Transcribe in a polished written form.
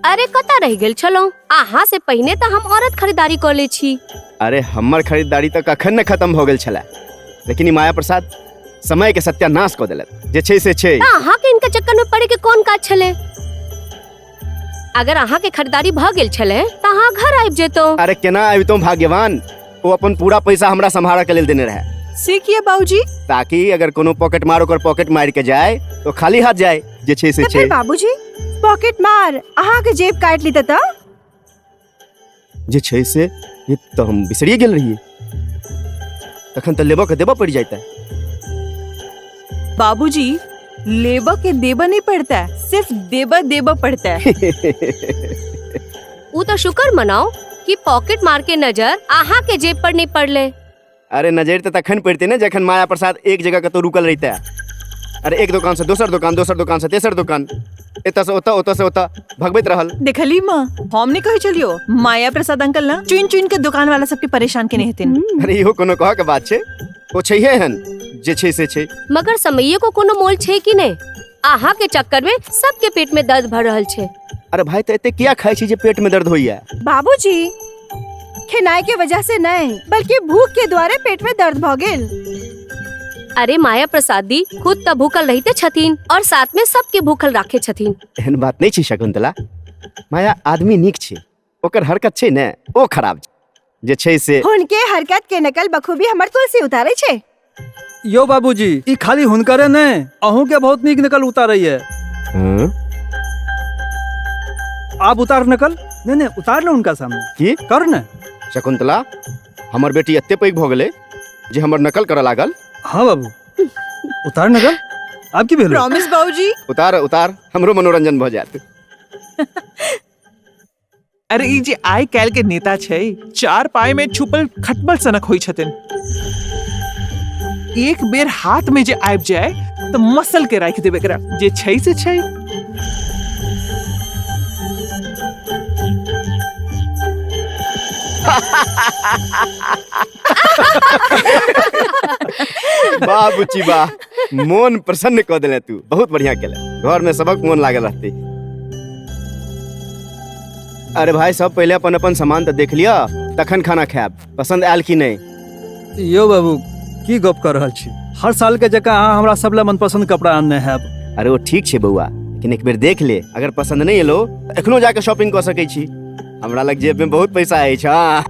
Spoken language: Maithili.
अरे कतऽ रहि गेल छलहुँ? अहाँ से पहिने तऽ हम औरत खरीदारी कऽ लै छी। अरे हमर खरीदारी तऽ कखन ने खत्म भऽ गेल छलै, लेकिन ई माया प्रसाद समय के सत्यानाश कऽ देलक। जे छै से छै। तऽ अहाँ के इनका चक्कर में पड़े के कोन काज छलै? अगर अहाँ के खरीदारी भऽ गेल छलै तऽ अहाँ घर आबि जेतहुँ। अरे केना आबितहुँ भाग्यवान, ओ अपन पूरा पैसा हमरा सम्हारऽ के लेल देने रहे। से किया बाबूजी? ताकि अगर कोनो पॉकेट मार ओकर पॉकेट मारि के जाए तो खाली हाथ जाए। जे छै से तऽ छै। फेर बाबूजी पॉकेट मार अहाँ के जेब काटि ली तऽ? जे छै से ये तऽ हम बिसरिए गेल रहियै, तखन तऽ लेबऽ के देबऽ पड़ि जाइता। बाबूजी लेबऽ के देबऽ नहीं पड़ता है, सिर्फ देबऽ देबऽ पड़ता है। ऊ तऽ शुक्र मनाओ कि पॉकेट मार के नजर अहाँ के जेब पर नहीं पड़ले। अरे नजर तऽ तखन पड़ते ने जखन माया प्रसाद एक जगह कतौ रुकल रहिता। अरे एक दुकान से दोसर दुकान, दोसर दुकान से तेसर दुकान, एतऽ से ओतऽ, ओतऽ से ओतऽ भगबैत रहल। देखली माँ, हम नहीं कहै छलियो माया प्रसाद अंकल ना चुन चुन के दुकान वाला सबके परेशान केने हेथिन। अरे इहो कोनो कहऽ के बात छै, ओ छैहे हन जे छै से छै। मगर समये को कोनो मोल छै कि नहीं? अहाँ के चक्कर में सबके पेट में दर्द भर रहल छै। अरे भाई तऽ एते किया खाइ छी जे पेट में दर्द होइया? बाबूजी खेनाइ के वजह से नहीं बल्कि भूख के द्वारे पेट में दर्द भ गेल। अरे माया प्रसाद दी खुद तऽ भूखल रहिते छथिन और साथ में सबके भूखल राखे छथिन। एहन बात नहीं छै शकुंतला, माया आदमी नीक छै, ओकर हरकत छै ने ओ खराब छै। जे छै से हुनके हरकत के नकल बखूबी हमर तुलसी उतारे छै। यो बाबूजी ई खाली हुनकरे ने अहूँ के बहुत नीक नकल उतारैया। हम्म। आप उतार नकल? नहीं नहीं उतार लो उनका सामने। की? कर ने। शकुंतला हमर बेटी एते पैघ भऽ गेलै जे हमर नकल करऽ लागल। हाँ बाबू उतार नकल। आप की भेल? प्रॉमिस बाबूजी। उतार उतार, हमरो मनोरंजन भऽ जायत। अरे ई जे आइ काल्हि के नेता छै चार पाई में छुपल खटमल सनक होइ छथिन। एक बेर हाथ में जे आबि जाए तऽ मसल के राखि देबै एकरा, जे छै से छै। वाह बुच्ची वाह, मोन प्रसन्न कऽ देले तू, बहुत बढ़िया केले, घर में सबक मोन लागल रहते। अरे भाई सब पहले अपन अपन सामान तो देख लिया तखन खाना खायब, पसंद आयल कि नहीं? यो बाबू की गप कर रहल छी, हर साल के जकाँ अहाँ हमरा सब ला मनपसंद कपड़ा आनने हैब। अरे वो ठीक छै बौआ, लेकिन एक बेर देख ले, अगर पसंद नहीं एलो एखनो जाके शॉपिंग कऽ सकै छी, हमरा लग जेब में बहुत पैसा अछि। हाँ।